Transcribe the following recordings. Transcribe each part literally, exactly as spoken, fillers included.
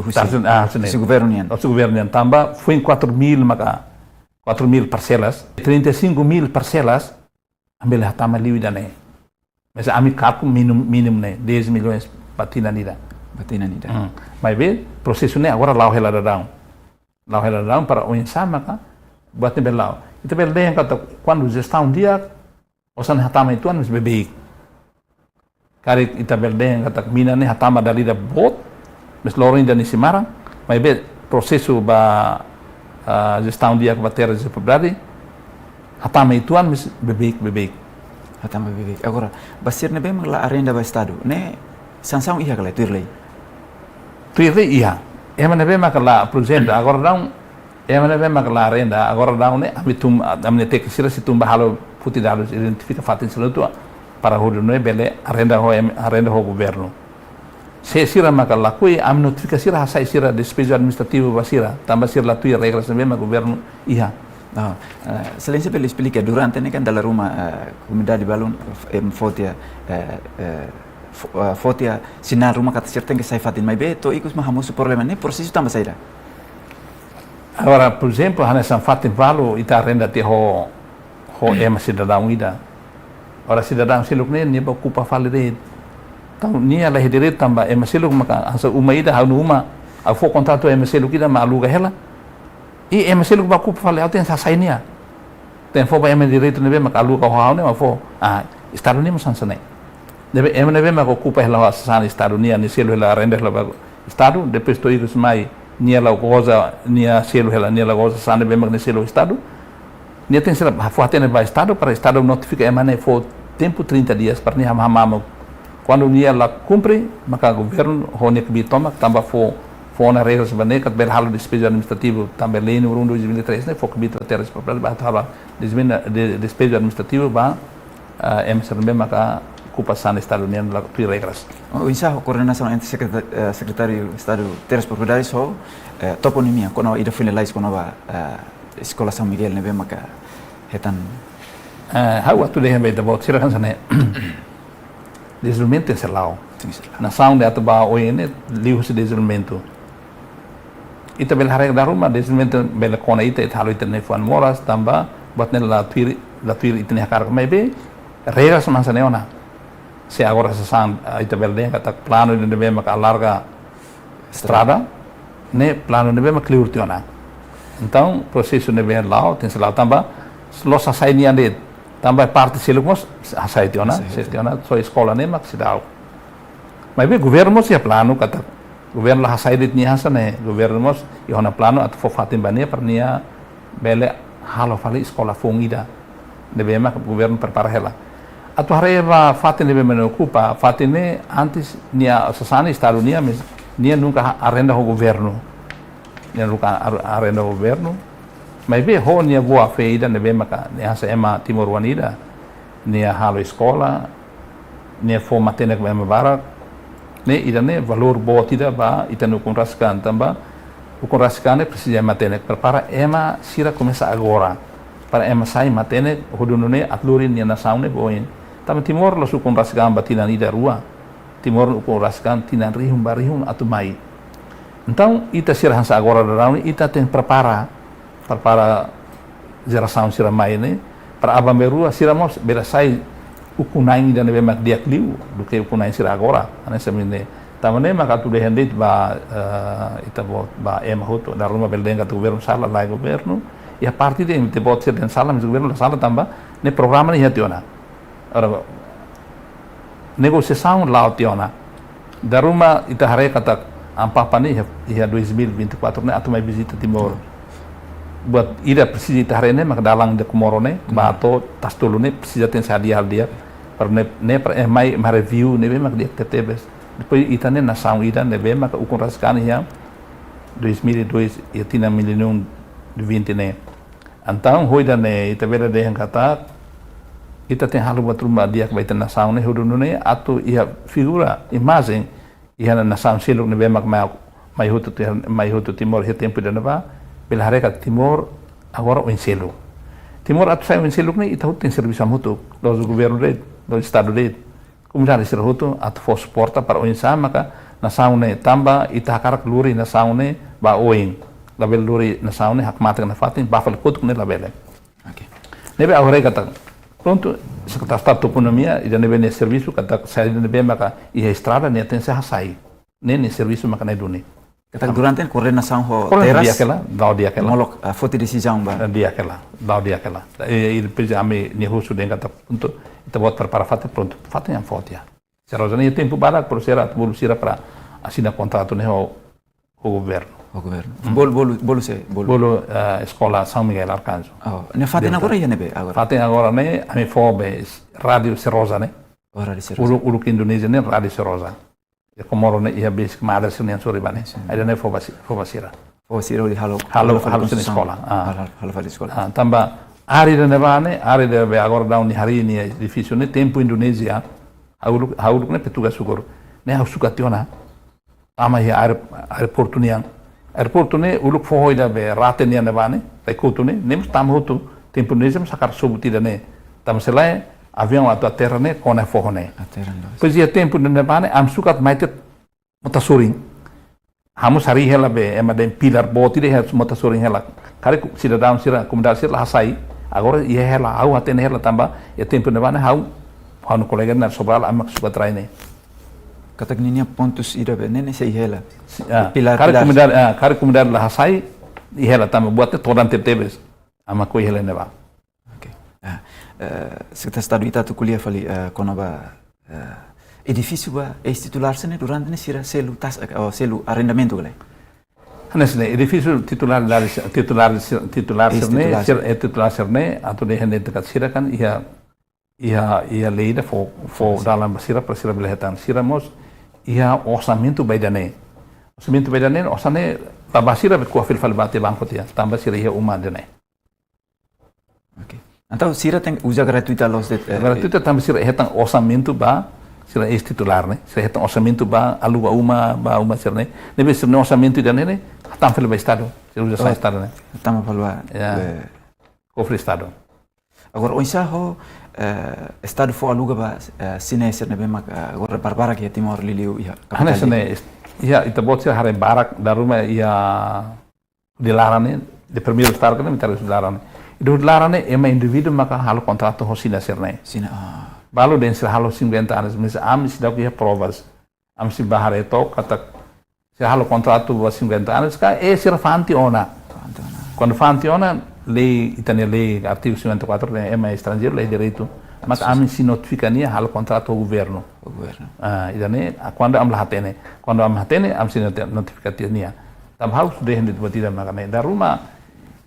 Husi, husi governu nian. Husi governu nian. Tanba foin quatro mil maka, quatro mil parselas, trinta e cinco mil parselas, ami bele hatama liu ida-ne'e. Mas ami kalkula mínimu, mínimu ne'e, dez milhões ba tinan ida. Ba tinan ida. Hmm. Maibé, prosesu ne'e agora la'o hela daudaun. La'o hela daudaun para oinsá maka buat ne'e bele la'o. Ita bele dehan katak, kuandu jestaun di'ak, osan hatama uitoan mós beibeik. Karik ita bele dehan katak mina ne'e hatama dala ida boot, mós loron ida nia simaran, maibé prosesu ba, ah, jestaun di'ak ba terras e propriedade, hatama uitoan mós beibeik, beibeik. Hatama beibeik. Agora, ba sira ne'ebé mak la arrenda ba Estadu, ne'e sansaun iha ka lae, tuir lei? Tuir lei iha. Ema ne'ebé mak la, por ezemplu, agora daudaun, ema ne'ebé mak la arrenda, agora daudaun ne'e, ami tun, ami-nia teknik sira sei tun bá halo futi dadus, identifika fatin sira hotu, para hodi nune'e bele arrenda ho em-, arrenda ho governu. Se sira maka lakohi, ami notifika sira, hasai sira despeju administrativu ba sira, tanba sira la tuir regras ne'ebé mak governu iha. Ah, eh, Exelénsia bele esplika, durante ne'e kan dala ruma, eh, komunidade balun, em, fó tiha, eh, eh, fó, eh, fó tiha sinál ruma katak sira tenke sai fatin, maibé to'o ikus mak hamosu problema ne'e, prosesu tanba saida? Agora, por ezemplu, hanesan fatin balu ita arrenda tiha ho, ho ema sidadaun ida. Agora sidadaun seluk ne'e, nia bá okupa fali de'it. Entaun, nia la iha direitu tanba ema seluk maka hanesan uma ida, ha'u-nia uma, ha'u fó kontratu ema seluk ida mak aluga hela. I ema seluk bá okupa fali, ha'u tenke hasai nia. Tenke fó ba ema direitu ne'ebé mak aluga ho ha'u ne'e mak fó. Ah, Estadu nian mós hanesan ne'e. Ne'ebé ema ne'ebé mak okupa hela ho sasán Estadu nian, nia selu hela, arrenda hela ba Estadu, depois to'o ikus mai nia la goza, nia selu hela, nia la goza sasán ne'ebé mak nia selu Estadu. Nia tenke sira fó hatene ba Estadu, para Estadu notifika ema ne'e fó tempu trinta dias para nia hamamuk. Kuandu nia la kumpre, maka governu ho nia kbiit tomak, tanba fó, fó ona regras ba ne'e katak bele halo despeju administrativu, tanba lei númeru um dois mil e três ne'e fó kbiit ba terras e propriedade, bá halo despeju, de, despeju administrativu ba, ah, ema sira ne'ebé maka okupa sasán Estadu nian la tuir regras. Oinsá koordenasaun entre sekreta-, eh, Sekretáriu Estadu Terras e Propriedades ho, eh, Toponimia, kona-ba ida finaliza kona-ba, eh, Eskola São Miguel ne'ebé maka hetan. Eh, ha'u atu dehan ba ita-boot sira hanesan ne'e. Dezenvolvimentu tenke la'o. Tenke la'o. Nasaun ida atu ba oin ne'e liuhusi dezenvolvimentu. Ita bele haree dala ruma, dezenvolvimentu bele kona ita, ita halo ita-nia fuan moras, tanba buat ne'e la tuir, la tuir ita-nia hakarak. Maibé, regras hanesan ne'e ona. Se agora sasán, ah, ita bele dehan katak planu ida ne'ebé maka alarga estrada, ne'e planu ne'ebé mak kleur tiha ona. Entaun, prosesu ne'ebé la'o, tenke la'o tanba, loos hasai nian de'it, tanba parte seluk mós hasai tiha ona, hasai tiha ona, só eskola ne'e mak seidauk. Maibé governu mós iha planu katak, governu la hasai de'it nia hanesan ne'e, governu mós iha ona planu atu fó fatin ba nia para nia bele halo fali eskola foun ida ne'ebé mak governu prepara hela. Atu haree ba fatin ne'ebé mak nia okupa, fatin ne'e antes nia sasán Estadu nian, mas nia nunka ha-, arrenda ho governu. Nia nunka ar-, arrenda ho governu. Maibé ho nia boa fé ida ne'ebé maka nia hanesan ema timoroan ida. Nia halo eskola, nia fó matenek ba ema barak, ne'e ida-ne'e valór boot ida ba ita-nia ukun rasik an, tanba ukun rasik an ne'e presiza matenek, prepara ema sira komesa agora, para ema sai matenek hodi nune'e atu lori nia nasaun ne'e ba oin. Tanba Timor la'ós ukun rasik an ba tinan ida rua, Timor ukun rasik an tinan rihun ba rihun atu mai. Entaun, ita sira hanesan agora daudaun ne'e, ita tenke prepara, prepara jerasaun sira mai ne'e, para aban-bainrua sira mós bele sai ukun-na'in ida ne'ebé mak di'ak liu duké ukun-na'in sira agora, hanesan ne'e. Tanba ne'e maka atu dehan de'it ba, eh, ita-boot ba ema hotu, dala ruma bele dehan katak governu sala, lae governu, iha parte ida ita-boot sira dehan sala, mas governu la sala tanba ne'e programa ne'e iha tiha ona. Ora, negosiasaun la'o tiha ona. Dala ruma ita haree katak Amu Papa ne'e iha, iha dois mil e vinte e quatro ne'e atu mai vizita Timor. Buat ida presiza ita haree ne'e maka dalan ida Komoro ne'e, hmm, ba to'o Tasi-Tolu ne'e presiza tenke hadi'a halo di'ak. Para ne'e, ne'e para ema mai, mai review ne'ebé mak di'ak tebetebes. Depois ita ne'e nasaun ida ne'ebé maka ukun rasik an iha dois mil e dois, iha tinan milenium de vinte ne'e. Entaun, ho ida-ne'e, ita bele dehan katak, ita tenke halo buat ruma di'ak ba ita nasaun ne'e, hodi nune'e atu iha figura, imajen, iha nasaun seluk ne'ebé mak mai, mai hotu Ti-, mai hotu Timor iha tempu ida-ne'ebá, bele haree katak Timor agora oin seluk. Timor atu sai oin seluk ne'e, ita hotu tenke servisu hamutuk, la'ós governu de'it, la'ós Estadu de'it. Komunidade sira hotu atu fó suporta para oinsá maka nasaun ne'e, tanba ita hakarak lori nasaun ne'e ba oin. Labele lori nasaun ne'e hakmatek nafatin, ba fali kotuk ne'e labele. Oke. Ne'ebé agora katak, prontu, Sekretaria Estadu Toponímia, ida ne'ebé nia servisu, katak saida ne'ebé maka iha estrada, nia tenke hasai. Ne'e nia servisu maka ne'e duni. Katak durante koordenasaun ho Koordenasaun Terras, di'ak hela, la'o di'ak hela. Molok, ah, foti desizaun ba. Eh, di'ak hela, la'o di'ak hela. Eh, i depois ami-nia husu dehan katak, prontu, ita-boot prepara fatin, prontu, fatin ami foti. Seroza ne'e tempu badak, pero sira atu bolu sira para asina kontratu ne'e ho, ho governu. Ho governu. Hmm. Bolu, bolu, bolu sé, bolu. Bolu, eh, Eskola São Miguel Arcanjo. Oh, ne'e fatin Delta. Agora iha ne'ebé agora? Fatin agora ne'e, ami fó be Rádiu Seroza ne'e. Oh, Rádiu Seroza. Uluk, uluk Indonézia ne'e Rádiu Seroza. Iha Komoro ne'e iha besik madre sira-nian sorin ba ne'e. Sin. Ida-ne'e fó ba si-, fó ba sira. Fó ba sira hodi halo, Halo, halo fali halo sira-nia konstrusaun. Eskola. Ah. Halo, halo, halo fali eskola. Ah, tanba área ida ne'ebá ne'e, área ida be agora daudaun nia harii nia edifísiu ne'e, tempu Indonézia, ha'u uluk, ha'u uluk ne'e Petugas Sukur. Ne'e ha'u sukat tiha ona. Tama iha aer-, aeroportu nian. Aeroportu ne'e uluk foho ida be rate nian ne'ebá ne'e, rai-kotu ne'e, ne'e mós tama hotu, tempu Indonézia mós hakarak sobu tiha ida-ne'e. Tanba se lae, aviaun atu aterra ne'e, kona foho ne'e. Aterra ne'e. Depois iha tempu ne'ebá ne'e, ami sukat mai tiha mota sorin. Ha'u mós harii hela be, ema dehan pilár boot ida iha mota sorin hela. Karik sidadaun sira, komunidade sira la hasai. Agora iha hela, ha'u hatene hela tanba, iha tempu ne'ebá ne'e ha'u, ha'u-nia kolega Nelson Sobral, ami mak sukat rai ne'e. Katak ninia pontus ida be, ne'e ne'e sei hela. Si-, ah, Pilár, karik pilár. Komunidade, ah, karik komunidade la hasai, iha hela tanba buat ne'e todan tebetebes. Ami mak ko'alia hela ne'ebá. Oke. Ah, eh, Sekretaria Estadu, ita atu ko'alia fali, eh, kona-ba, eh, edifísiu ba eis-titulár sira-ne'e durante ne'e sira selu tas-, eh, oh, selu arrendamentu ka lae? Hanesan ne'e, edifísiu titulár dari, titulár, titulár sira-ne'e, Eis-titulár sira, sira. Eh, titulár sira-ne'e, atu dehan de'it katak sira kan iha, iha, iha lei ida fó, fó Sin. Dalan ba sira, para sira bele hetan. Sira mós iha orsamentu ba ida-ne'e. Orsamentu ba ida-ne'e, osan ne'e, tanba sira be kuafil fali ba tiha banku tiha, tanba sira iha uma ida-ne'e. Oke. Entaun sira tenke uza gratuita loos de'it, eh, Gratuita tanba sira hetan orsamentu ba, sira eis-titulár ne'e. Sira hetan orsamentu ba, aluga uma, ba uma sira-ne'e. Ne'ebé sira-nia orsamentu ida-ne'e, ne'e, tama fali ba Estadu. Sira uza Oh, sai Estadu ne'e. Tama fali ba, Ya. eh, Kofre Estadu. Agora, oinsá ho, eh, Estadu fó aluga ba, eh, sine sira ne'ebé mak, eh, agora barbarak iha Timor liuliu iha Hanesan kapitál ne'e, iha ita-boot sira haree barak, dala ruma iha Hudi Laran ne'e, de primeiru estar kan, mi tara Hudi Laran ne'e. Ida Hudi Laran ne'e, ema indivíduu maka halo kontratu ho sine sira-ne'e. Sine, ah. Balu dehan sira halo cinquenta anos, mas ami seidauk iha provas. Ami sei bá haree took, katak sira halo kontratu ba cinquenta anos, ka, eh, sira fa'an tiha ona. Fa'an tiha ona. Kuandu fa'an tiha ona, lei, ita-nia lei, artigu cinquenta e quatro, ne'e, ema estranjeiru, lei direitu. Mas Sin. Ami sei notifika nia, halo kontratu ho governu. Ho governu. Ah, ida-ne'e, ah, kuandu ami la hatene. Kuandu ami hatene, ami sei noti-, notifika tiha nia. Tanba ha'u sudah hendak buat ida maka ne'e. Dala ruma,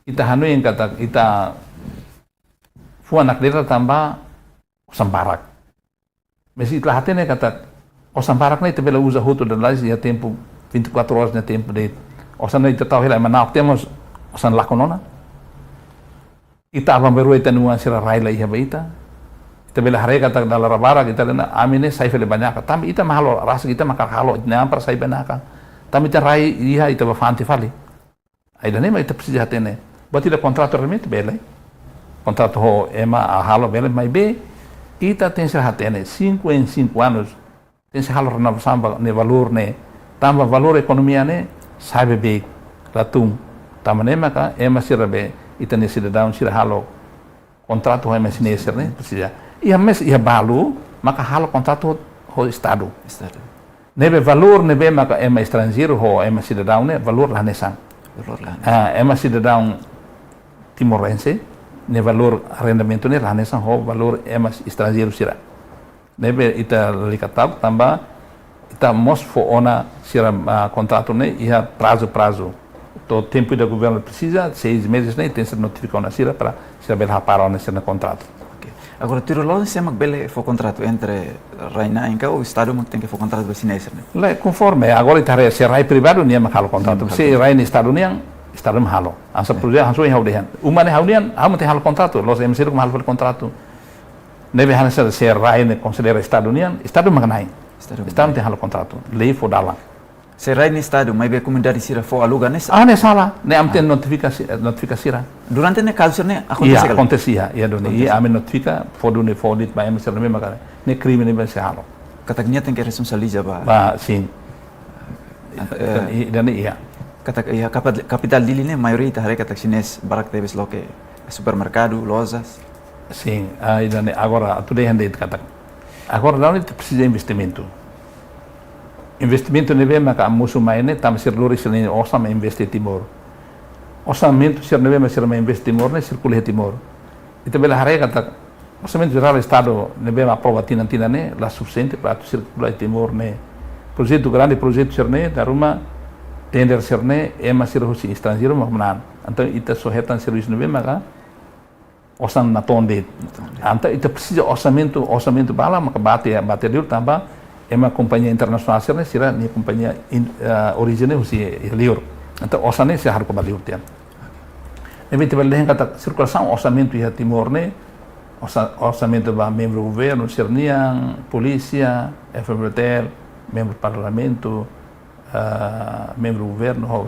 ita hanoin katak, ita fuan nakdedar tanba osan barak. Mas ita la hatene katak, osan barak ne'e ita bele uza hotu dala ruma iha tempu vinte e quatro horas ne'e tempu de'it. Osan ne'e ita tau hela, ema na'ok tiha mós osan lakon ona. Ita aban-bainrua ita-nia oan sira rai la iha ba ita. Ita bele haree katak dala ruma barak ita dehan ami ne'e sai fali ba Naka. Tanba ita mak halo, rasik ita mak halo, ita-nia oan para sai ba Naka. Tanba ita rai iha ita bá fa'an tiha fali. Ida-ne'e mak ita presiza hatene. Buat ida kontratu realmente bele. Kontratu ho ema halo bele, maibé ita tenke hatene, cinco em cinco anos, tenke halo renovasaun ba ne'e valór ne'e. Tanba valór ekonomia ne'e, sai beibeik, la tun. Tanba ne'e maka, ema sira be, ita-nia sidadaun sira halo kontratu ho ema sine sira-ne'e, presiza. Iha mós, iha balu, maka halo kontratu ho, ho Estadu. Estadu. Ne'ebé valór ne'ebé maka ema estranjeiru ho ema sidadaun ne'e, valór la hanesan. Valór la hanesan. Ah, ema sidadaun timorense, ne'e valór arrendamentu ne'e la hanesan ho valór ema estranjeiru sira. Ne'ebé ita lalika ta'uk tanba ita mós fó ona sira, ah, kontratu ne'e iha prazu, prazu. To'o tempu ida governu presiza, seis meses ne'e, tenke notifika ona sira para sira bele hapara ona sira-nia kontratu. Oke. Agora, tuir lei sé mak bele fó kontratu entre rai-na'in ka ou Estadu mak tenke fó kontratu ba sine sira-ne'e? Lae, konforme, agora ita haree se rai privadu nian mak halo kontratu. Nia mak halo. Se rai ne'e Estadu nian, Estadu mak halo. Hanesan, Ya. por ezemplu, hanesan ha'u dehan. Uma ne'e ha'u-nian, ha'u mak tenke halo kontratu. Loos ema seluk mak halo fali kontratu. Ne'ebé hanesan se rai ne'e konsidera Estadu nian, Estadu mak na'in. Estadu mak Estadu na'in. Tenke halo kontratu. Lei fó dalan. Se rai ne'e Estadu, maibé komunidade sira fó aluga ne'e sa- Ah, ne'e sala. Ne'e ami tenke Ah. notifika si-, notifika sira. Durante ne'e kazu sira-ne'e akontese Iha, ka lae? akontese iha, iha duni. Akontese. Iha ami notifika, fó duni fó de'it ba ema sira ne'ebé maka ne'e krime ne'ebé sei halo. Katak nia tenke responsabiliza ba. Ba, sin. Entaun, eh, i-, ida-ne'e iha. Katak iha kapit-, kapitál Dili ne'e maioria ita haree katak xinés barak tebes loke supermerkadu, lojas. Sin, ah, ida-ne'e agora atu dehan de'it katak. Agora daudaun ita presiza investimentu. Investimentu ne'ebé maka mosu mai ne'e, tanba sira lori sira-nia osan mai investe Timor. Orsamentu sira ne'ebé maka sira mai investe Timor ne'e sirkula iha Timor. Ita bele haree katak Orsamentu Jerál Estadu ne'ebé aprova tinan-tinan ne'e la sufisiente para atu sirkula iha Timor ne'e. Projetu grande, projetu sira-ne'e, dala ruma tender sira-ne'e, ema sira husi estranjeiru mak manán. Entaun ita só hetan servisu ne'ebé maka osan natoon de'it. Natoon de'it. Entaun ita presiza orsamentu, orsamentu balu maka bate, bate liur tanba ema kompañia internasionál sira-ne'e, sira-nia kompañia in-, eh, orijen ne'e husi liur. Entaun osan ne'e sira haruka ba liur tiha. Ne'ebé ita bele dehan katak sirkulasaun orsamentu iha Timor ne'e, orsa-, orsamentu ba membru governu sira-nian, polísia, F-FDTL, membru parlamentu, ah, membru governu, ho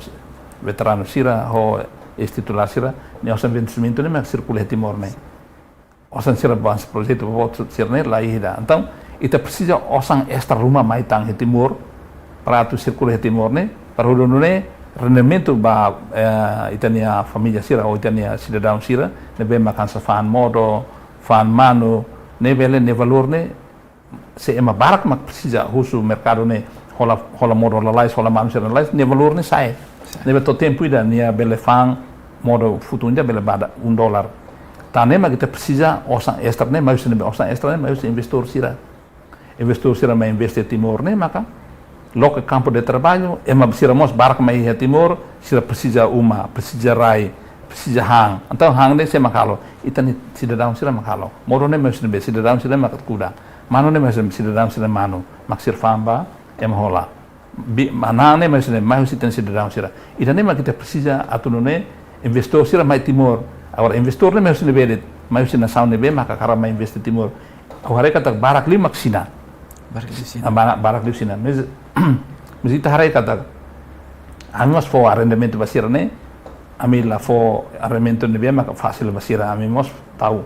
veteranu sira, ho eis-titulár sira, nia orsamentu ne'e mak sirkula iha Timor ne'e. Osan sira ba projetu boot sira-ne'e la iha ida. Entaun, ita presiza osan estra ruma mai tan iha Timor, para atu sirkula iha Timor ne'e, para hodi nune'e rendimentu ba, eh, ita-nia família sira, ou ita-nia sidadaun sira, ne'ebé mak hanesan fa'an modo, fa'an manu, ne'e bele nia valór ne'e, se ema barak mak presiza husu merkadu ne'e, hola, hola modo lalais, hola manu sira lalais, nia valór ne'e sa'e. Sa'e. Ne'ebé to'o tempu ida nia bele fa'an modo futu ida bele ba dala un dolar. Tan ne'e mak ita presiza osan estra ne'e, mai husi ne'ebé osan estra ne'e, mai husi investidór sira. Investidór sira mai investe Timor ne'e maka loke kampu de traballu, ema sira mós barak mai iha Timor, sira presiza uma, presiza rai, presiza han. Entaun han ne'e sé mak halo? Ita-nia sidadaun sira mak halo. Modo ne'e mai husi ne'ebé? Sidadaun sira mak kuda. Manu ne'e mai husi ne'ebé? Sidadaun sira manu. Mak sira fa'an ba ema hola. Bi-, manán ne'e mai husi ne'ebé? Mai husi ita-nia sidadaun sira. Ida-ne'e mak ita presiza atu nune'e investidór sira mai Timor. Agora investidór ne'e mai husi ne'ebé de'it? Mai husi nasaun ne'ebé maka hakarak mai investe Timor. Ha'u haree katak barak liu mak Xina. Barak liu Xina. Ah, barak, barak liu Xina. Mas, mas ita haree katak ami mós fó arrendamentu ba sira-ne'e, ami la fó arrendamentu ne'ebé maka fasil ba sira, ami mós tau.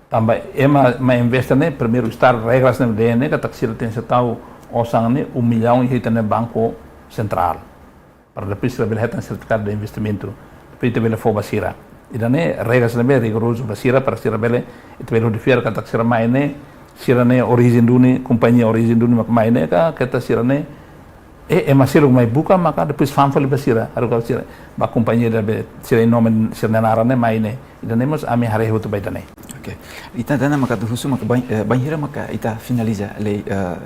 Tanba ema mai investe ne'e, primeiru Estadu regras ne'e dehan ne'e katak sira tenke tau osan ne'e um milhão iha ita-nia Banku Sentrál. Para depois sira bele hetan sertifikadu de investimentu. Depois ita bele fó ba sira. Ida-ne'e regras ne'ebé rigorozu ba sira, para sira bele, ita bele hodi fiar katak sira mai ne'e, sira-nia orijen duni, kompañia orijen duni mak mai ne'e ka, katak sira-ne'e, eh, ema sira mai buka maka depois fa'an fali ba sira, haruka sira, ba kompañia ida be, sira-nia nome, sira-nia naran ne'e mai ne'e. Ida-ne'e mós ami haree hotu ba ida-ne'e. Oke. Ita hatene maka atu husu maka bain-, eh, bainhira maka ita finaliza lei, eh,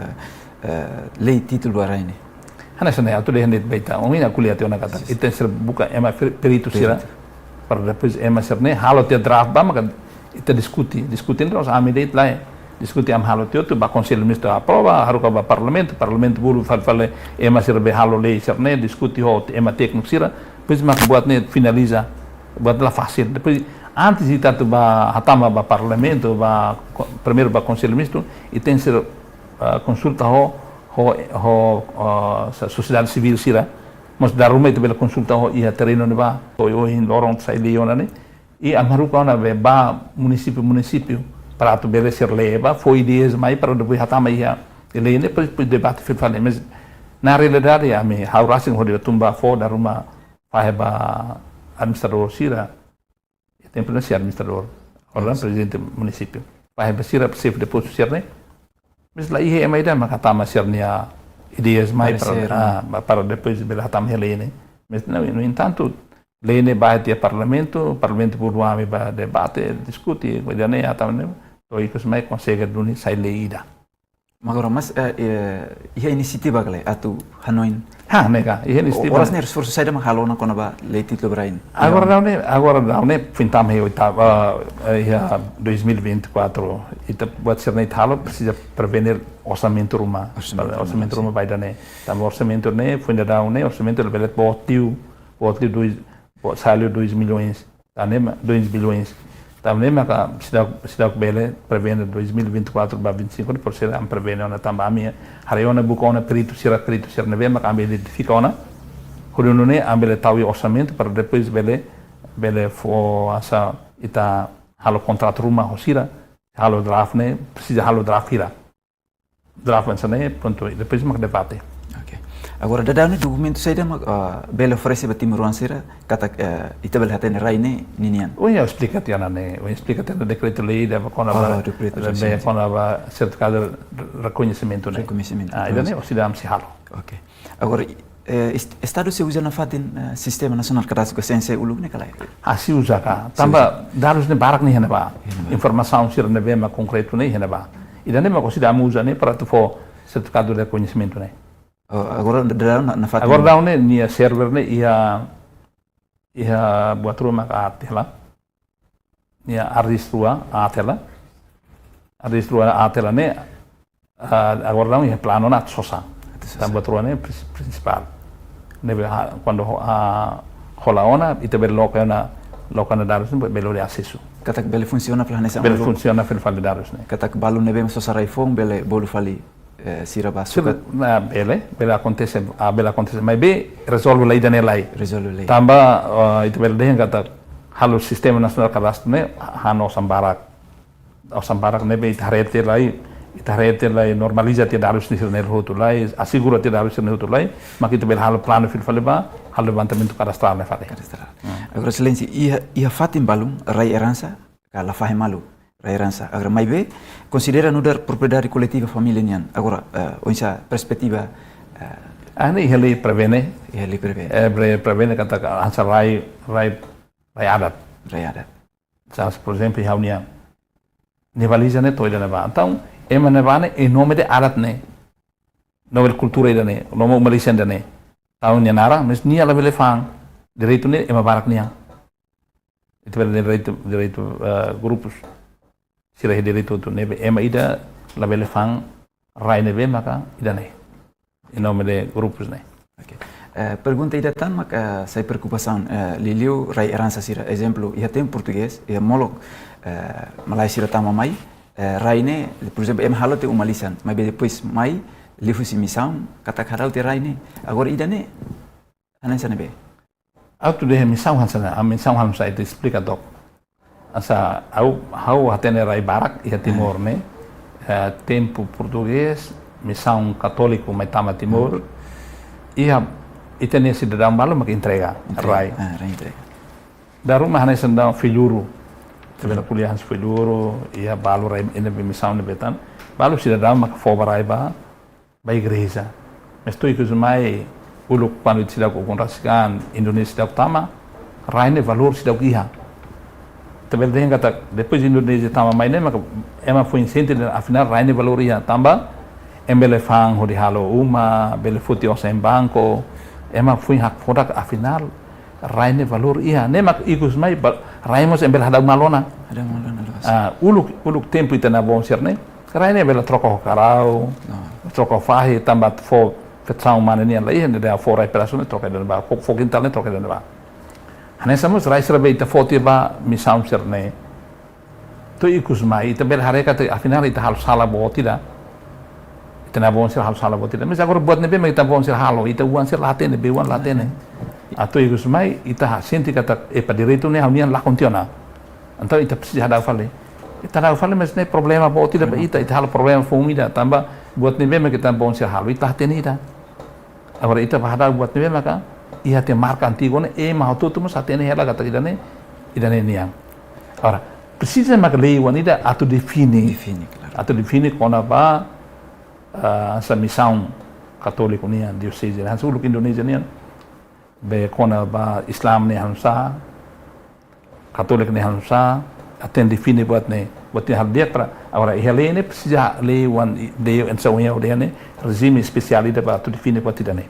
eh, lei títulu ba rai ne'e. Hanesan ne'e, atu dehan de'it ba ita. Ohin ha'u ko'alia tiha ona katak. Sin. Ita sira buka ema per-, peritu sira. Peritu. Para depois ema sira-ne'e halo tiha draft ba maka ita diskute. Diskute ne'e terus ami de'it lai. Diskute ami halo tiha hotu ba Konsellu Ministru aprova, haruka ba Parlamentu, Parlamentu bolu fali fali ema sira be halo lei sira-ne'e, diskute ho ema tékniku sira. Depois mak buat ne'e finaliza. Buat la fasil. Depois, antes ita atu ba hatama ba Parlamentu, ba ko-, primeiru ba Konsellu Ministru, ita tenke, ah, konsulta ho, ho, ho, ah, sa-, sosiedade sivíl sira. Mas dala ruma ita bele konsulta ho iha terrenu ne'ebá, to'o ohin loron sai lei ona ne'e. I ami haruka ona be ba munisípiu, munisípiu, para atu bele sira lee ba, fó ideias mai, para depois hatama iha lei ne'e, depois, depois debate fila fali. Mas, na realidade, ami, ha'u rasik hodi tun ba fó, dala ruma fahe ba administradór sira, tempu ne'e sei administradór, ora prezidente munisípiu. Fahe ba sira, xefe de postu sira-ne'e. Mas la iha ema ida mak hatama sira-nia ideias mai para, pareser, ah, ba-, para depois bele hatama iha lei ne'e. Mas, no, no entantu, lei ne'e ba iha Parlamentu, Parlamentu bolu ami ba debate, diskute, ida-ne'e hatama ne'e, to'o ikus mai konsege duni sai lei ida. Mak agora, mas, eh, eh, iha inisiativa ka lae atu hanoin? Ha, ne'e ka, iha inisiativa. Oras ne'e esforsu saida mak halo ona kona-ba lei títulu ba rai ne'e? Agora daudaun ne'e, agora daudaun ne'e, foin tama iha oitavu, eh, iha dois mil e vinte e quatro, ita buat sira-ne'e ita halo, presiza prevene orsamentu ruma. Orsamentu ruma, orsamentu ruma, sin, ba ida-ne'e. Tanba orsamentu ne'e, foin daudaun ne'e, orsamentu ne'e bele boot liu, boot liu dois, boot, sa'e liu dois milhões. Tan ne'e mak, dois bilhões. Tan ne'e maka seidauk, seidauk bele prevene dois mil e vinte e quatro ba vinte e cinco, depois sira ami prevene ona tanba ami haree ona, buka ona peritu sira, peritu sira ne'ebé maka ami identifika ona. Hodi nune'e ami bele tau iha orsamentu para depois bele, bele fó hanesan ita halo kontratu ruma ho sira, halo draft ne'e, presiza halo draft hira. Draft hanesan ne'e, prontu, i depois mak debate. Oke. Agora, daudaun ne'e dokumentu saida mak, ah, bele oferese ba timoroan sira, katak, eh, ita bele hatene rai ne'e ninian. Ohin ha'u esplika tiha ona ne'e, ohin esplika tiha ona dekretu-lei ida ba kona-ba, Oh, dekretu-lei, be, sira, kona-ba sertifikadu rekoñesimentu ne'e. Rekoñesimentu, Ah, ida ne'e, rekoñesimentu. Orsida ami sei halo. Oke. Agora, eh, est-, Estadu sei uza nafatin, eh, Sistema Nasionál Kadastru ka S N C uluk ne'e ka lae? Ah, sei uza ka. Sei uza. Tanba dadus ne'e barak ne'e iha ne'ebá. Iha ne'ebá. Informasaun sira ne'ebé mak konkretu ne'e iha ne'ebá. Ida ne'e mak orsida ami uza ne'e para atu fó sertifikadu rekoñesimentu ne'e. Oh, agora daudaun na, nafatin. Agora daudaun ne'e, nia server ne'e iha, iha buat rua mak aat hela. Nia hard disk rua aat hela. Hard disk rua aat hela ne'e, ah, agora daudaun iha planu ona atu sosa. Atu sosa. Tanba buat rua ne'e prin-, prinsipál. Ne'ebé ha-, kuandu ho-, ah, hola ona, ita bele loke ona, loke ona dadus ne'e bele hodi asesu. Katak bele funsiona fali hanesan Bele uluk. Funsiona fali, fali dadus ne'e. Katak balu ne'ebé mak sosa rai foun bele bolu fali, eh, sira ba Sira, sukat. Nah, bele, bele akontese, ah, bele akontese. Maibé rezolve lai ida-ne'e lai. Rezolve lai. Tanba, ah, ita bele dehan katak halo Sistema Nasionál Kadastru ne'e, ha'u hanoin osan barak. Osan barak ne'ebé ita haree tiha lai, ita haree tiha lai normaliza tiha dadus sira-ne'e hotu lai, asegura tiha dadus sira-ne'e hotu lai, mak ita bele halo planu fila fali ba, halo levantamentu kadastrál ne'e fali. Kadastrál. Hmm. Agora, Exelénsia, iha, iha fatin balun, rai eransa, ka la fahe malu, rai eransa. Agora, maibé, konsidera nu'udar propriedade koletiva família nian. Agora, eh, oinsá perspetiva, eh, Ah, ne'e iha lei prevene. Iha lei prevene. Eh, pre-, prevene katak hanesan rai, rai, rai adat. Rai adat. Sa, por ezemplu, iha ha'u-nia, nia baliza ne'e to'o ida-ne'ebá. Entaun, ema ne'ebá ne'e, iha nome de adat ne'e. Nome de kultura ida-ne'e, nome uma-lisan ida-ne'e. Tau nia naran, mas nia labele fa'an. Direitu ne'e, ema barak nian. Ita bele direitu, direitu, eh, grupus. Sira iha direitu hotu ne'ebé, ema ida labele fa'an rai ne'ebé maka ida-ne'e. Em nome de grupus ne'e. Oke. Eh, pergunta ida tan mak, eh, sai preokupasaun, eh, liuliu rai eransa sira. Ezemplu, iha tempu portugés, iha molok, eh, malae sira tama mai, eh, rai ne'e, por ezemplu, ema halo tiha uma-lisan, maibé depois mai, liuhusi misaun, katak hadau tiha rai ne'e. Agora ida-ne'e, hanesan ne'ebé? Atu dehan misaun hanesan, ah, misaun hanesan ita esplika took. Hanesan, ha'u, ha'u hatene rai barak iha Timor, Hmm. ne'e. Eh, tempu portugés, misaun katóliku mai tama Timor. Hmm. Iha, ita-nia sidadaun balu mak entrega, Entrega. rai. Ah, rai entrega. Dala ruma hanesan daudaun Fuiloro. Ita bele ko'alia hanesan Fuiloro, iha balu rai ne'ebé misaun ne'ebé tan. Balu sidadaun mak fó ba rai ba, ba igreja. Mas to'o ikus mai uluk kuandu seidauk ukun rasik an, Indonézia seidauk tama, rai ne'e valór seidauk iha. Ita bele dehan katak, depois Indonézia tama mai ne'e, maka ema foin sente dehan afinál rai ne'e valór iha. Tanba, ema bele fa'an hodi halo uma, bele foti osan iha banku, ema foin hakfodak afinál, rai ne'e valór iha. Ne'e mak ikus mai, ba-, rai mós ema bele hadau malu ona. Hadau malu ona loos. Ah, uluk, uluk tempu ita-nia avó sira-ne'e, rai ne'e bele troka ho karau, Ah. troka ho fahi, tanba fó fetisaun mane nian la iha, ne'e dehan fó rai pedasu ne'e troka ida-ne'ebá, fó, fó kintál ne'e troka ida-ne'ebá. Hanesan mós rai sira be ita fó tiha ba misaun sira-ne'e. To'o ikus mai, ita bele haree katak afinál ita halo sala boot ida. Ita-nia avó sira halo sala boot ida. Mas agora buat ne'ebé mak ita-nia avó sira halo, ita-nia oan sira la hatene, be-oan la hatene. To'o ikus mai, ita ha-, sente katak, epá, direitu ne'e ha'u-nian lakon tiha ona. Entaun ita presiza hadau fali. Ita hadau fali, mas ne'e problema boot ida ba Problema. ita, ita halo problema foun ida, tanba buat ne'ebé mak ita-nia avó sira halo, ita la hatene ida. Agora ita bá hadau buat ne'ebé maka iha tiha marka antigu ne'e, ema hotu-hotu mós hatene hela katak ida-ne'e, ida-ne'e nian. Agora, presiza mak lei oan ida atu define. Define, klaru. Atu define kona-ba, ah, hanesan misaun katóliku nian, dioseze, hanesan uluk Indonézia nian. Be kona-ba Islam ne'e hanesan sá, Katóliku ne'e hanesan sá, atu define buat ne'e, buat ne'e halo di'ak para, agora iha lei ne'e presiza lei oan i-, de, hanesan ohin ha'u dehan ne'e, rejime espesiál ida para atu define buat ida-ne'e.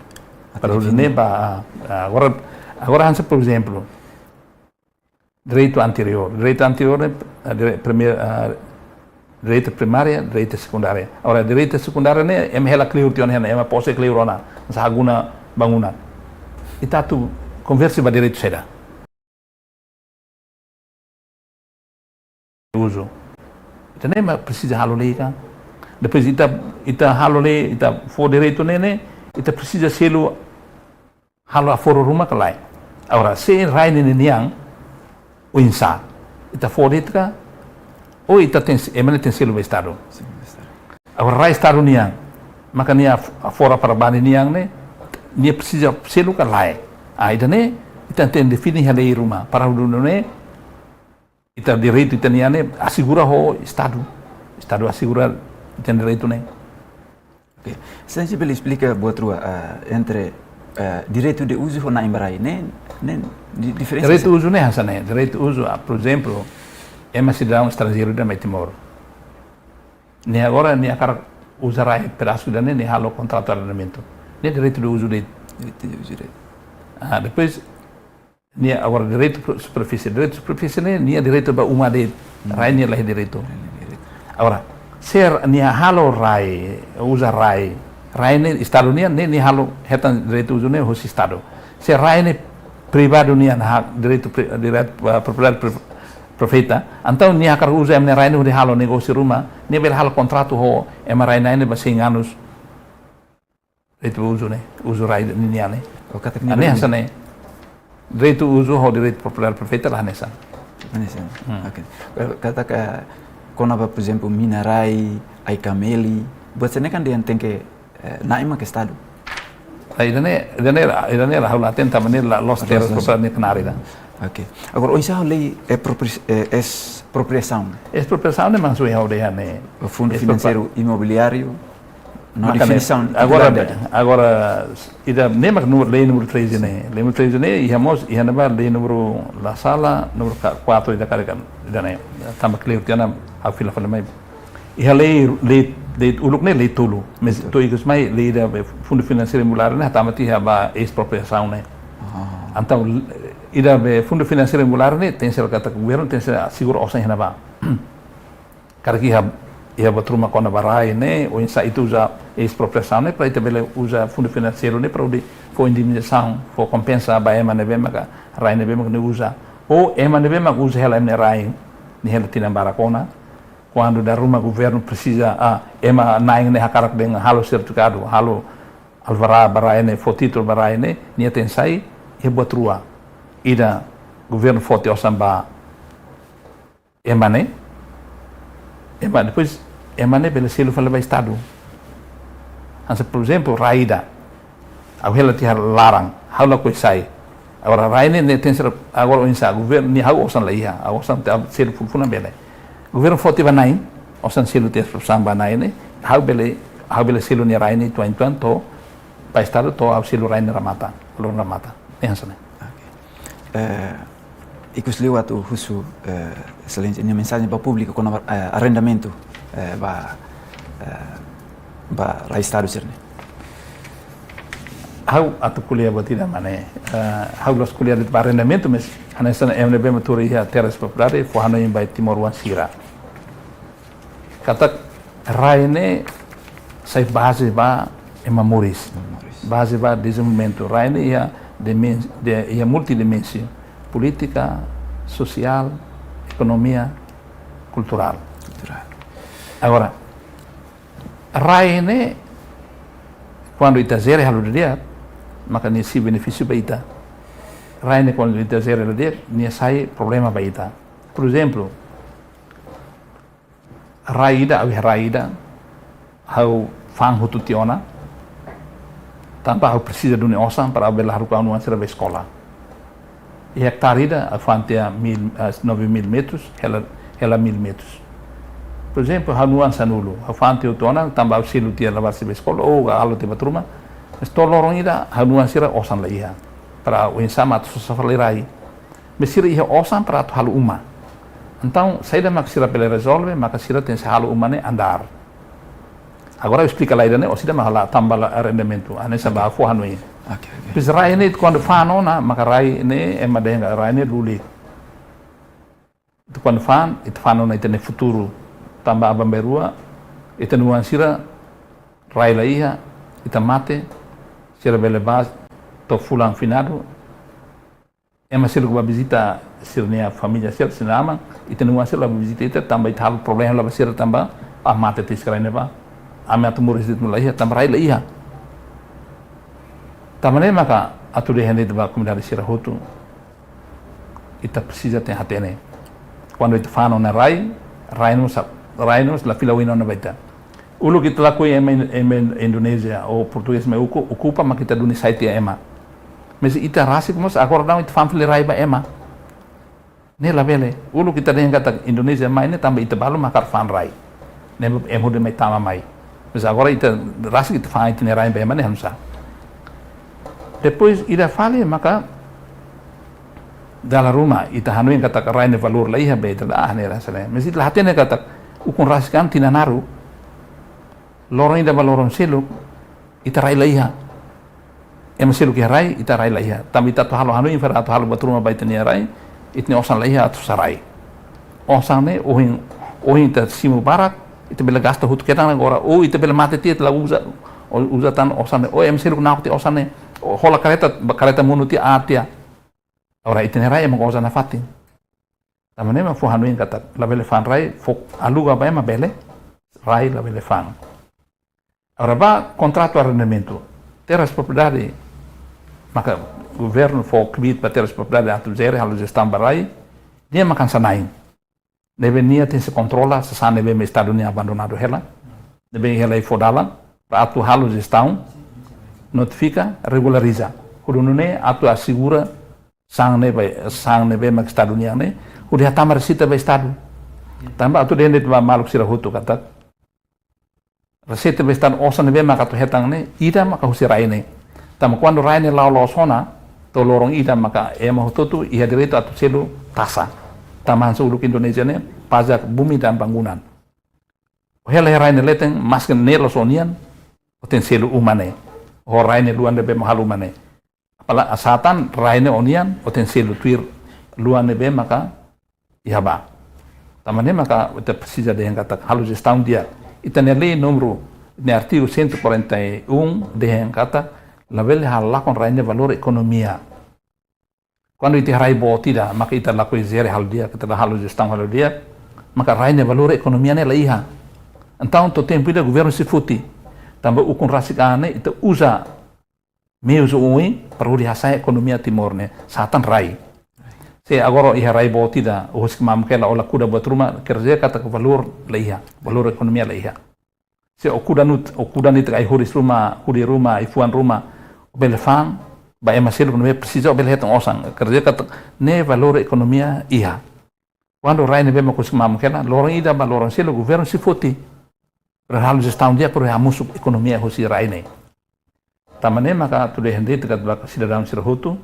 Atu Para define. ne'e ba, ah, ah, agora, agora hanesan, por ezemplu, direitu anteriór, direitu anteriór ne'e, ah, dire-, primeira, ah, direitu primária, direitu sekundária. Agora, direitu sekundária ne'e, ema hela kleur tiha ona, ema pose kleur ona, hanesan hakuna bangunan. Ita atu konverte ba direitu saida? Uzu. Ita ne'e mak presiza halo lei ka. Depois ita, ita halo lei, ita fó direitu ne'e, ne'e, ita presiza selu halo haforu ruma ka lae. Agora, se rai ne'e nian, oinsá. Ita fó de'it ka, ou ita tenke, ema ne'e tenke selu ba Estadu. Sin, Estadu. Agora, rai Estadu nian, maka nia f-, haforu para bani nian ne'e, nia presiza selu ka lae. Ah, ida-ne'e, ita tenke define iha lei ruma. Para hodi nune'e, ita direitu ita-nian ne'e asegura ho Estadu. Estadu asegura ita-nia direitu ne'e. Oke. Señór bele esplika buat rua, ah, entre, ah, direitu de uzu ho na'in ba rai ne'e, ne'e di-, diferensa Direitu sá? Uzu ne'e hanesan ne'e. Direitu uzu, ah, por ezemplu, ema sidadaun estranjeiru ida mai Timor. Nia agora, nia hakarak uza rai pedasu ida-ne'e, nia halo kontratu arrendamentu. Ne'e direitu de uzu de'it. Direitu de uzu de'it. Ah, depois, nia agora direitu pro-, superfísie. Direitu superfísie ne'e, nia direitu ba uma de'it. Hmm. Rai nia laiha direitu. Rai nia direitu. Agora, se nia halo rai, uza rai, rai ne'e Estadu nian, ne'e nia halo hetan direitu uzu ne'e hosi Estadu. Se rai ne'e privadu nian, hak direitu pri-, direitu, ah, propriedade pri-, perfeita. Entaun nia hakarak uza ema nia rai ne'e hodi halo negósiu ruma, nia bele halo kontratu ho ema rai na'in ne'e ba cem anos. Direitu uzu ne'e, uzu rai ninian ne'e. Oh, katak nia Ah, ne'e bele hanesan ne'e. Direitu uzu ho direitu propriedade perfeita la hanesan. Hanesan. Hmm. Oke. Eh, katak kona-ba, por ezemplu, mina rai, ai-kameli, buat sira-ne'e kan dehan tenke, eh, na'in mak Estadu. Ah, ida-ne'e, ida-ne'e, ida-ne'e la, ha'u la hatene tanba ne'e la, la'ós La'ós, terus la'ós. Propriedade ne'e knaar ida. Oke. Agora, oinsá ho lei, eh, propri-, eh, espropriasaun? Espropriasaun ne'e maksudnya ha'u dehan ne'e. Fundu Espropria- Finanseiru Imobiliáriu, no Maka ne'e, definisaun agora, titular ne'e. Agora, ida-ne'e mak nu-, lei númeru treze ne'e. Lei númeru treze ne'e, iha mós, iha ne'ebá lei númeru, la sala, númeru ka-, kuatru ida karik, ida-ne'e. Tanba kleur tiha ona, ha'u fila fali mai. Iha lei, lei, lei uluk ne'e lei tolu. Mas Lei tolu. To'o ikus mai lei ida be Fundu Finanseiru Imobiliáriu ne'e, hatama tiha ba espropriasaun ne'e. Ah. Entaun, ida be Fundu Finanseiru Imobiliáriu ne'e, tenke ser katak governu, tenke ser asegura osan iha ne'ebá. Karik iha, iha buat ruma kona-ba rai ne'e, oinsá ita uza espropriasaun ne'e, para ita bele uza fundu finanseiru ne'e, para hodi fó indemnizasaun, fó kompensa ba ema ne'ebé maka, rai ne'ebé maka nia uza. Ou ema ne'ebé maka uza hela ema nia rai, nia hela tinan barak ona. Kuandu dala ruma governu presiza, ah, ema na'in ne'e hakarak dehan halo sertifikadu, halo alvará ba rai ne'e, fó títulu ba rai ne'e, nia tenke sai iha buat rua. Ida governu foti osan ba ema ne'e, ema, depois ema ne'e bele selu fali ba Estadu. Hanesan, por ezemplu, rai ida. Ha'u hela tiha laran, ha'u lakohi sai. Agora rai ne'e, ne'e tenke ser, agora oinsá, governu, nia, ha'u osan la iha, ha'u osan atu selu fulan-fulan bele. Governu foti ba na'in, osan selu tiha osan ba na'in ne'e, ha'u bele, ha'u bele selu nia rai ne'e uitoan-uitoan to'o ba Estadu to'o ha'u selu rai ne'e remata, loron remata. Ne'e hanesan ne'e. Oke. Eh, ikus liu atu husu, eh, Exelénsia nia mensajen ba públiku kona-ba, eh, arrendamentu, eh, ba, eh, ba rai Estadu sira-ne'e. Ha'u atu ko'alia buat ida mak ne'e, eh, ha'u la'ós ko'alia de'it ba arrendamentu, mas hanesan ema ne'ebé mak tuur iha terras propriedade, fó hanoin ba timoroan sira. Katak rai ne'e sai baze ba ema moris. Moris. Baze ba dezenvolvimentu. Rai ne'e iha dimen-, de, iha multidimensaun. Polítika, sosiál, ekonomia, kulturál. Kulturál. Agora, rai ne'e, kuandu ita jere halo didi'ak, maka nia sai benefísiu ba ita. Rai ne'e kuandu ita jere halo didi'ak, nia sai problema ba ita. Por ezemplu, rai ida, ha'u iha rai ida, ha'u fa'an hotu tiha ona, tanba ha'u presiza duni osan para ha'u bele haruka ha'u-nia oan sira ba eskola. Iha ektare ida, ha'u fa'an tiha mil, eh, nove mil metros, hela, hela mil metros. Por ezemplu, ha'u-nia oan sanulu, ha'u fa'an tiha hotu ona, tanba ha'u selu tiha labarik sira ba eskola, ou ha'u halo tiha buat ruma, mas to'o loron ida, ha'u-nia oan sira osan la iha. Para oinsá mak atu sosa fali rai. Mas sira iha osan para atu halo uma. Entaun, saida mak sira bele rezolve, maka sira tenke halo uma ne'e andár. Agora ha'u esplika lai ida-ne'e, orsida mak halo tanba la arrendamentu, hanesan ba fó hanoin. Oke, oke. Depois rai ne'e, kuandu fa'an ona, maka rai ne'e, ema dehan rai ne'e lulik. Entaun kuandu fa'an, ita fa'an ona ita-nia futuru. Tanba aban-bainrua, ita-nia oan sira, rai la iha, ita mate, sira bele bá, to'o fulan finadu, ema sira bá vizita sira-nia família sira, sira-nia aman, ita-nia oan sira la bá vizita ita, tanba ita halo problema hela ba sira tanba, ah, mate tiha sira ne'ebá. Ami atu moris de'it mak la iha, tanba rai la iha. Tanba ne'e maka atu dehan de'it ba komunidade sira hotu, ita presiza tenke hatene. Kuandu ita fa'an ona rai, rai ne'e mós, rai ne'e mós la fila oin ona ba ita. Uluk ita lakohi ema, ema Indonézia ou portugés mai oku-, okupa, mak ita duni sai tiha ema. Mas ita rasik mós agora daudaun ita fa'an fali rai ba ema. Ne'e labele. Uluk ita dehan katak Indonézia mai ne'e tanba ita balu mak hakarak fa'an rai. Ne'e ema hodi mai tama mai. Mas agora ita rasik ita fa'an ita-nia rai ba ema ne'e hanusá. Depois ida fali maka dala ruma ita hanoin katak rai nia valór la iha, be ita la, ah, ne'e rasa ne'e. Mas ita la hatene katak ukun rasik an tinan naruk, loron ida ba loron seluk, ita rai la iha. Ema seluk iha rai, ita rai la iha. Tanba ita atu halo hanoin, fera atu halo buat ruma ba ita-nia rai, ita-nia osan la iha atu sa'e rai. Osan ne'e, ohin, ohin ita simu barak, ita bele gasta hotu kedan agora, ou ita bele mate tiha, ita la uza, uza tan osan ne'e. Ou ema seluk nakon tiha osan ne'e, ou hola karreta, ba karreta monu tiha, aat tiha. Agora ita-nia rai ema goza nafatin. Tanba ne'e mak fó hanoin katak labele fa'an rai, fó aluga ba ema bele, rai labele fa'an. Agora ba kontratu arrendamentu, terras propriedade, maka governu fó kbiit ba terras propriedade atu jere, halo jestaun ba rai, nia mak hanesan na'in. Ne'ebé nia tenke kontrola sasán ne'ebé mak Estadu nian abandonadu hela, ne'ebé hela iha fó dalan, para atu halo jestaun, notifika, regulariza. Hodi nune'e atu asegura sasán ne'ebé, sasán ne'ebé mak Estadu nian ne'e, hodi hatama reseita ba Estadu. Tanba atu dehan de'it ba maluk sira hotu katak reseita ba Estadu, osan ne'ebé maka atu hetan ne'e, ida maka husi rai ne'e. Tanba kuandu rai ne'e la'o loos ona, to'o loron ida maka ema hotu-hotu iha direitu atu selu taxa. Tanba hanesan uluk Indonézia ne'e, pajak bumi dan bangunan. Hela iha rai ne'e leten, maski ne'e la'ós ó-nian, ó tenke selu uma ne'e. Ho rai ne'e luan ne'ebé mak halo uma ne'e. Apala sá tan rai ne'e ó-nian, ó tenke selu tuir luan ne'ebé maka iha ba. Tanba ne'e maka ita presiza dehan katak halo jestaun di'ak. Ita-nia lei númeru, nia artigu cento e quarenta e um dehan katak labele halo lakon rai nia valór ekonomia. Kuandu ita iha rai boot ida, maka ita lakohi jere halo di'ak, ita la halo jestaun halo di'ak, maka rai nia valór ekonomia ne'e la iha. Entaun to'o tempu ida governu sei foti. Tanba ukun rasik an ne'e ita uza meius oioin para hodi hasa'e ekonomia Timor ne'e, sá tan rai. Se agora iha rai boot ida, ó husik mamuk hela, ó la kuda buat ruma, quer dizer katak valór la iha, valór ekonomia la iha. Se ó kuda nut-, ó kuda netik ai-horis ruma, hudi ruma, ai-fuan ruma, ó bele fa'an ba ema seluk ne'ebé presiza, ó bele hetan osan, quer dizer katak ne'e valór ekonomia iha. Kuandu rai ne'ebé mak husik mamuk hela, loron ida ba loron seluk governu sei foti. Para halo jestaun di'ak, para hamosu ekonomia husi rai ne'e. Tanba ne'e maka atu dehan de'it katak ba sidadaun sira hotu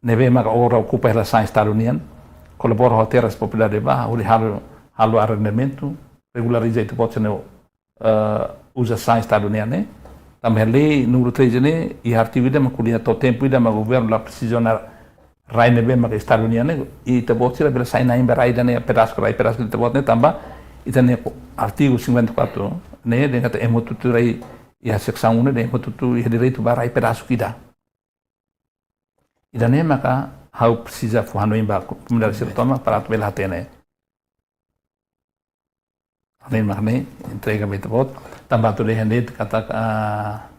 ne'ebé maka agora okupa hela sasán Estadu nian, kolabora ho terras propriedade ba, hodi halo, halo arrendamentu, regulariza ita-boot sira-ne'e, eh, uza sasán Estadu nian ne'e. Tanba lei númeru treze ne'e, iha artigu ida mak ko'alia to'o tempu ida mak governu la presiza ona rai ne'ebé mak Estadu nian ne'e, ita-boot sira bele sai na'in ba rai ida ne'e, pedasuk rai, pedasuk ita-boot ne'e, tanba ita-nia artigu cinquenta e quatro ne'e dehan katak ema hotu-hotu rai iha seksaun um ne'e dehan ema hotu-hotu iha direitu ba rai pedasuk ida. Ida-ne'e maka ha'u presiza fó hanoin ba komunidade sira tomak para atu bele hatene. Hanoin mak ne'e entrega ba ita-boot. Tanba atu dehan de'it katak, ah,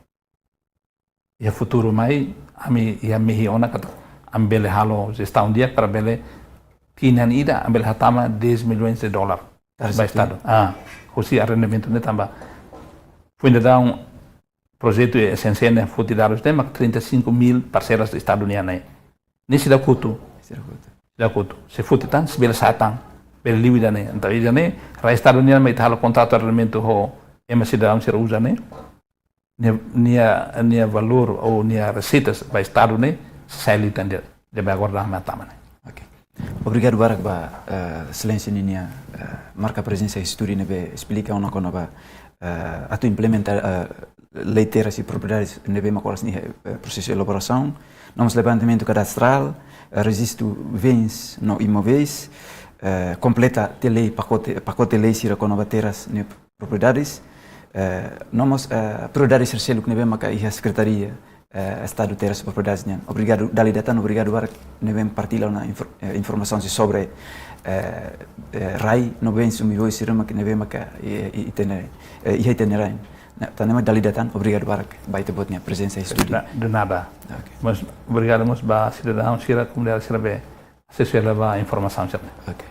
iha futuru mai, ami iha mehi ona katak ami bele halo jestaun di'ak para bele tinan ida ami bele hatama dez milhões de dólar. Tarsa ba tu. Estadu. Ah, husi arrendamentu ne'e tanba. Foin daudaun projetu S N C ne'e foti dadus ne'e mak trinta e cinco mil parcelas Estadu nian ne'e. Ne'e seidauk hotu. Seidauk hotu. Seidauk hotu. Se foti tan, sei bele sa'e tan. Bele liu ida-ne'e. Entaun ida-ne'e, rai Estadu nian mak ita halo kontratu arrendamentu ho ema sidadaun sira uza ne'e. Nia, nia, nia valór ou nia reseitas ba Estadu ne'e, sei sai liután ida, ida-ne'ebé agora daudaun ami hatama ne'e. Ok. Obrigadu barak ba, eh, Exelénsia ninia, eh, marka prezensa iha estúdiu ne'ebé esplika ona kona-ba, eh, atu implementa, eh, lei terras e propriedades ne'ebé mak oras ne'e, eh, prosesu elaborasaun, no mós levantamentu kadastrál, eh, rejistu bens no imovéis, eh, kompleta tiha lei pakote, pakote lei sira kona-ba terras ne'e propriedades, eh, no mós, eh, prioridades sira seluk ne'ebé maka iha Sekretaria, eh, Estadu Terras Propriedades nian. Obrigadu, dala ida tan obrigadu barak ne'ebé partilla ona infor-, eh, informasaun sira sobre, eh, eh, rai no bens imovéis sira mak ne'ebé maka, eh, eh, ita-nia, eh, iha ita-nia rai. Ne'e, tan ne'e mak dala ida tan obrigadu barak ba ita-boot nia prezensa iha estúdiu. De na-, de nada. Ok. Mas obrigadu mós ba sidadaun sira, komunidade sira ne'ebé asesu hela ba informasaun sira. Ok.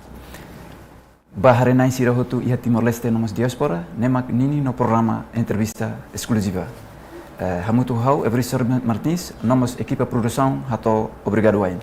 Ba haree-na'in sira hotu iha Timor-Leste no mós diáspora, ne'e mak ninia programa entrevista eskluziva. Eh, hamutuk ho ha'u, Everistor Martins, no mós ekipa produsaun hato'o obrigadu wa'in.